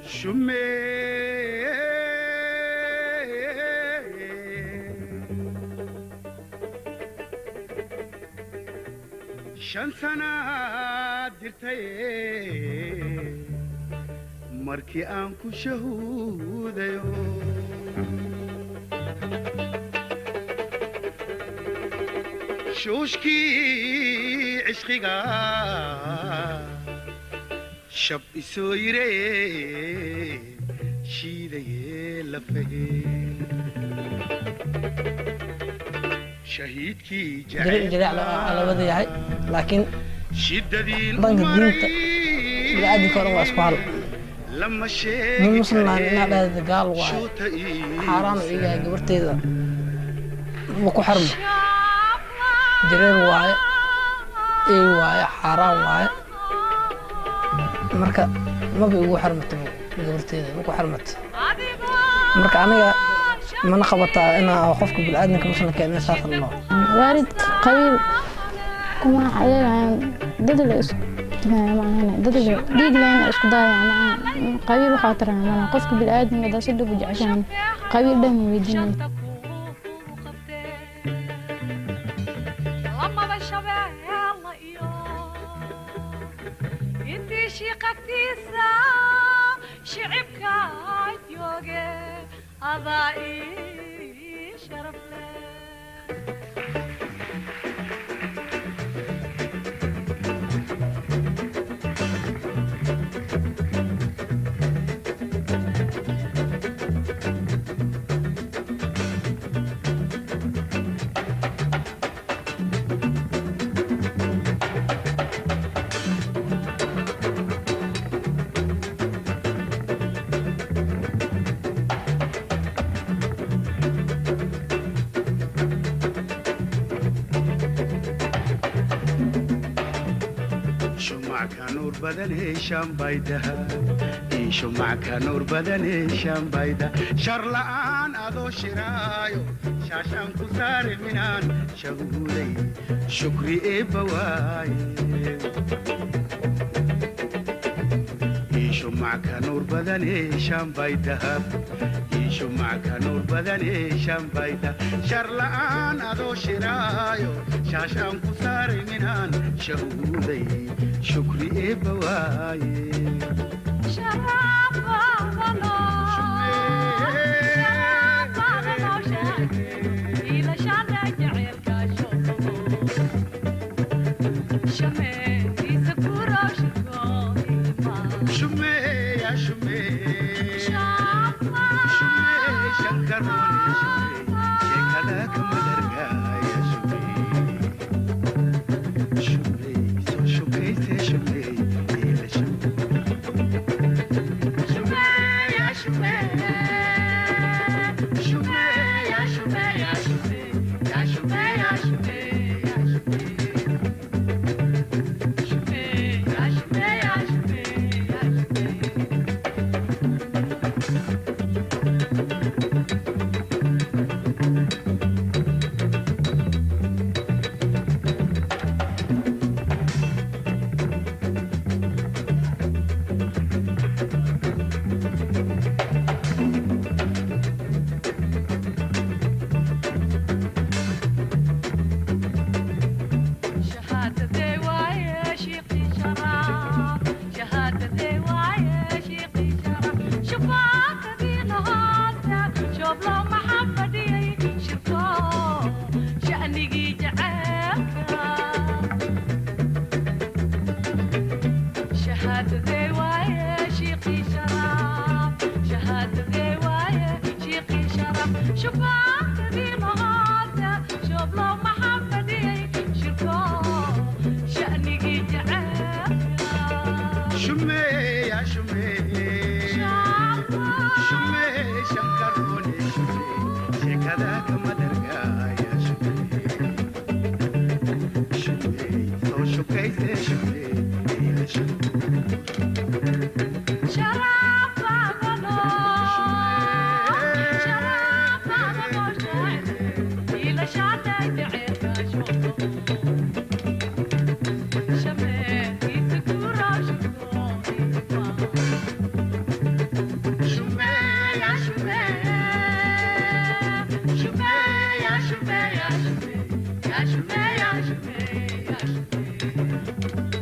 Shumee, 5 sanaad jirtaye markii aan ku shahuudayo, shuushkii cishqiga shab isoo yire, shiidaye lafahe shahiidkii. Jareer iyo jareec la wada yahay, laakiin shiddadiin dhanka diinta bini'aadamka oo dhan waa isku hal. Lama nin sheegi muslimnaan inaad dhahdo gaal waaye shuuta xaaraan u igahay, gabarteyda ma ku xarmo. Jareer waaye, ey waaye, xaaraan waaye. Marka maba igu xarmato gabarteyda, ma ku xarmato. Marka aniga mana qabataa inaa qofka bini'aadamka muslimka inaa saas la Waalid qabiil kuma ayagaan dad la isku dilaya maahane, dad la dhiig lehna isku daaya maahan. Qabiil waxaa taraa malaha. Qofka bini'aadamka hadaa si dhab u jeceshahan, qabiil dhan ma weydiinaysid. Lamada shabeella iyo intii shiiqagtiisa shicibka jooge, adaa ii sharaf leh. Shumacka nuur badanee shambaydaha, shumacka nuur badanee shambayda, shar la'aan adoo shiraayo, shaashaan ku saare minaan shahuuday, shukri eebba waaye. Shumacka nuur badanee shambaydahab, shumacka nuur badanee shambayda, shar la'aan adoo shiraayo, shaashaan ku saare minaan shahuuday, shukri eebba waaye. Shumee ya shumee, shumee shankaroone, shumee sheekada kama dhargaaya, shumee shumee soo shukayse, shumee ila shumee, shumee ya shumee, shumee ya shumee ya shumee ya shumee ya shumee ya shumee ya shumee ya shumee ya shumee. شهادتي ويا شيقي شراب، شهادتي ويا شيقي شراب، شفاك نهارتا شوف لو محبتي شركو شأني جعلك. شهادتي ويا شيقي شراب، شهادتي ويا شيقي شراب، شفاك نهارتا شوف لو محبتي شركو شأني جعلك. Shumee ya shumee, shumee shankaroone, shumee sheekada kama dhargaaya, shumee shumee soo shukayse, shumee ila shumee. يا شفي يا شفي يا شفي.